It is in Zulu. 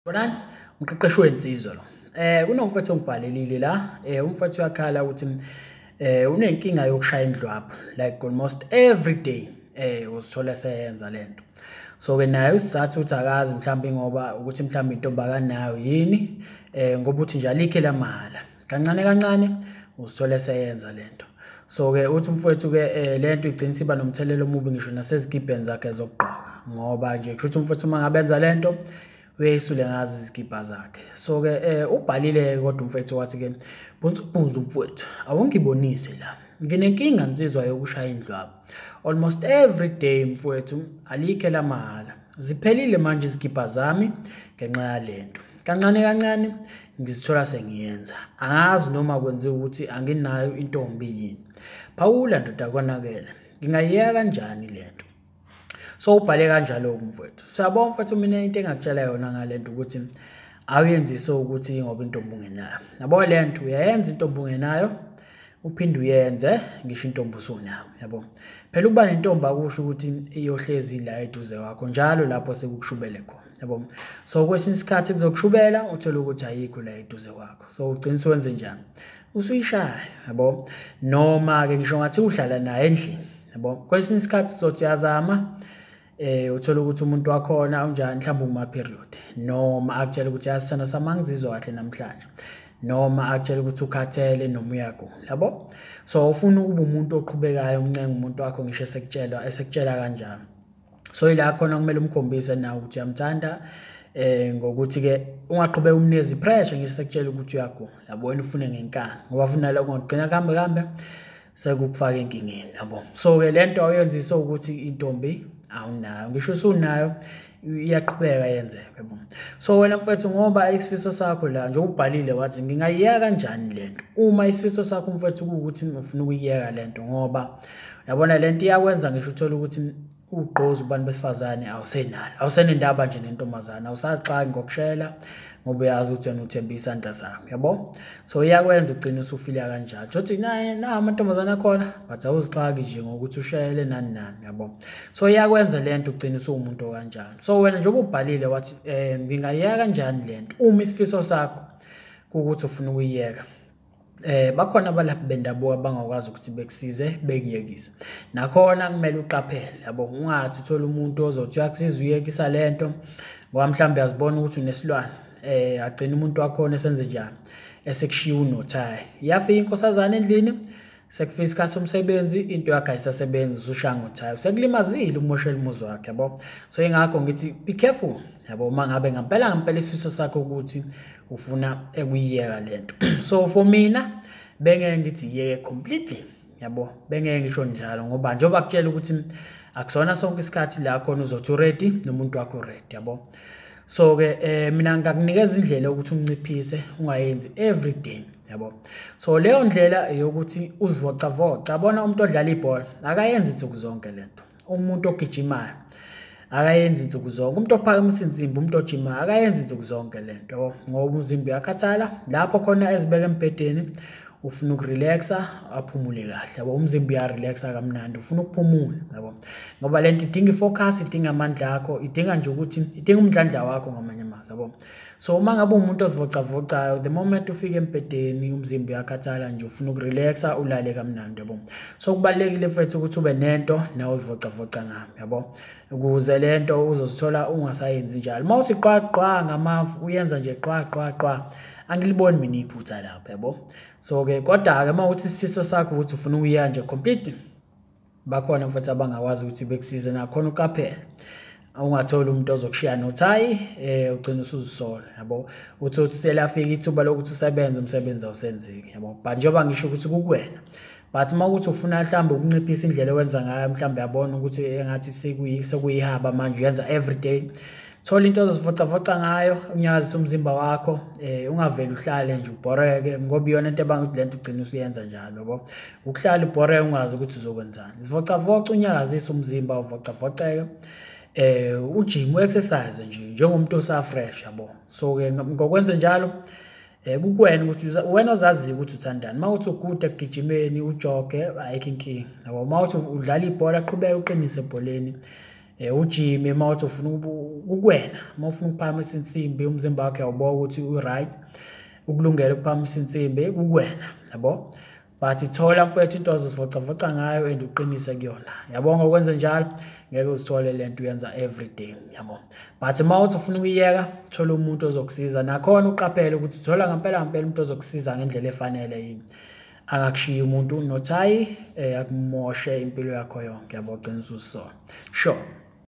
Bonani, umqeqeshi wensizwa lo. Kunomfowethu ongibhalelile la, umfowethu uyakhala ukuthi unenkinga yokushaya indlwabu like almost every day, uzithola seyenza lento. So ke naye usizathu ukuthi akazi mhlawumbe ngoba ukuthi mhlawumbe intombi akanayo yini, ngoba uthi nje alikho lamahhala. Kancane kancane uzithola seyenza lento. So ke uthi umfowethu ke lento igcina isiba nomthelelo omubi ngisho nasezikibheni zakhe zokugqoka, ngoba nje kusho ukuthi umfowethu uma ngabe enza lento uyayisule ngazo izikibha zakhe. So ke ubhalile kodwa umfowethu wathi ke bunzu mfowethu, awungibonise la, nginenkinga nsizwa yokushaya indlwabu almost every day mfowethu, alikho lamahhala, ziphelile manje izikibha zami ngenxa yalento. Kancane kancane ngizithola sengiyenza, angazi noma kwenziwa ukuthi anginayo intombi yini. Phawula ndoda konakele, ngingayiyeka kanjani lento? So ubhale kanjalo mfowethu. Siyabonga mfowethu, mina into engakutshela yona ngalento ukuthi awuyenzise ukuthi ngoba intombi ungenayo. Yabo lento uyayenza intombi ungenayo, uphinde uyenze ngisho intombi usunayo, yabo. Phela ukuba nentombi akusho ukuthi iyohlezi la eduze kwakho njalo lapho sekukushubele khona, yabo. So kwesinye isikhathi kuzokushubela uthole ukuthi ayikho la eduze kwakho. So ugcina usuwenze njani? Usuyishaya, yabo. Noma ke ngisho ngathi uhlala naye endlini, yabo. Kwesinye isikhathi uzothi uyazama, uthola ukuthi umuntu wakhona unjani, mhlawumbe uma period, noma akutshela ukuthi yasithanda sami angizizwa kahle namhlanje, noma akutshela ukuthi ukhathele noma uyagula, yabo. So ufuna ukuba umuntu oqhubekayo umncenga umuntu wakho ngisho esekutshela kanjalo. So ila khona kumele umkhombise nawe ukuthi uyamthanda, ngokuthi ke ungaqhubeka umnikeze pressure ngisho esekutshela ukuthi uyagula, yabo. Wena ufune ngenkani, ngoba ufuna lokho ngokugcina kuhambe kambe sekukufaka enkingeni, yabo. So ke lento awuyenzisa ukuthi intombi awunayo, ngisho usunayo iyaqhubeka yenzeke, yabo. So wena mfowethu, ngoba isifiso sakho la nje ubhalile wathi ngingayiyeka kanjani lento, uma isifiso sakho mfowethu kuwukuthi ufuna ukuyiyeka lento, ngoba uyabona lento iyakwenza ngisho uthola ukuthi ugqozi kubantu besifazane awusenalo, awusenendaba nje nentombazane, awusazixaki ngokushela ngoba uyazi ukuthi wena uthemba isandla sakho, yabo. So iyakwenza ugcine usufila kanjalo, uthi na amantombazane akhona but awuzixaki nje ngokuthi ushele nani nani, yabo. So iyakwenza lento ugcine usuwumuntu okanjalo. So wena njengoba ubhalile wathi ngingayiyeka kanjani lento, uma isifiso sakho kuwukuthi ufuna ukuyiyeka, bakhona abalaphi bendabuko abangakwazi ukuthi bekusize bekuyekise. Nakhona kumele uqaphele, yabo. Ungathi uthola umuntu ozothi uyakusiza uyekisa lento ngoba mhlawumbe uyazibona ukuthi unesilwane, agcina umuntu wakhona esenze njani, esekushiya unothayi. Iyafika inkosazana endlini, sekufika isikhathi somsebenzi, into yakhe ayisasebenzi, usushaya ngothayi, sekulimazile umoshela umuzi wakhe, yabo. So ingakho ngithi be careful, yabo, uma ngabe ngempela ngempela isifiso sakho ukuthi ufuna ekuyiyeka lento. So for mina bengeke ngithi yeke completely, yabo, bengeke ngisho njalo, ngoba njengoba kutshela ukuthi akusona sonke isikhathi la khona uzothi ready nomuntu wakho ready, yabo. So ke mina ngakunikeza indlela yokuthi unciphise ungayenzi every day, yabo. So leyo ndlela yokuthi uzivocavoca, yabona umuntu odlala ibhola akayenzi insuku zonke lento, umuntu ogijimayo akayenzi insuku zonke, umuntu ophakamisa insimbi, umuntu ojimayo akayenzi insuku zonke lento, yabo, ngoba umzimba uyakhathala. Lapho khona ezibeka embhedeni ufuna ukurelaxa, aphumule kahle, yabo. Umzimba uyarelaxa kamnandi, ufuna ukuphumula, yabo, ngoba lento idinga ifocus, idinga amandla akho, idinga nje ukuthi idinga umdlandla wakho ngamanye amazwi, yabo. So uma ngabe umuntu ozivocavocayo, the moment ufika embhedeni umzimba uyakhathala nje, ufuna ukurelaxa, ulale kamnandi, yabo. So kubalulekile mfethu ukuthi ube nento nawe uzivocavoca ngayo, yabo, ukuze lento uzozithola ungasayenzi njalo. Uma uthi qwa qwa ngamafu uyenza nje qwa qwa qwa, angiliboni mina iphutha lapho, yabo. So ke kodwa ke uma uthi isifiso sakho ukuthi ufuna ukuya nje completely, bakhona mfethu abangakwazi ukuthi bekusize, nakhona uqaphele ungatholi umuntu ozokushiya nothayi, ugcina usuzisola, yabo. Uthi selafika ithuba lokuthi usebenze, umsebenzi awusenzeki, yabo. But njengoba ngisho ukuthi kukuwena, but uma ukuthi ufuna mhlawumbe ukunciphisa indlela owenza ngayo, mhlawumbe uyabona ukuthi engathi sekuyihaba manje uyenza every day, thola into ozozivocavoca ngayo, unyakazise umzimba wakho, ungaveli uhlale nje ubhoreke, ngoba iyona into ebanga ukuthi lento ugcina usuyenza njalo, yabo. Ukuhlala ubhoreke ungazi ukuthi uzokwenzani. Zivocavoca, unyakazise umzimba, uvocavoceke, ujime, u-exercise nje njengomuntu osafresh, yabo. So ke ngokwenza njalo, kukuwena ukuthi wena ozaziyo ukuthi uthandani. Uma uthi ugude ekugijimeni ujoge, ayikho inkinga, yabo. Uma uthi udlala ibhola, qhubeka uqinise ebholeni, Ujime uma uthi ufuna ukuwena, uma ufuna ukuphakamisa insimbi umzimba wakho uyawubona ukuthi u-right, ukulungela ukuphakamisa insimbi kukuwena, yabo. But thola mfowethu into ozozivocavoca ngayo and uqinise kuyona, yabo. Ngokwenza njalo ngeke uzithole lento uyenza everyday, yabo. But uma uthi ufuna ukuyiyeka, thola umuntu ozokusiza. Nakhona uqaphele ukuthi uthola ngempela ngempela umuntu ozokusiza ngendlela efanele yini. Angakushiyi umuntu nothayi akumoshe impilo yakho yonke, yabo, ugcine usuzisola. Sure.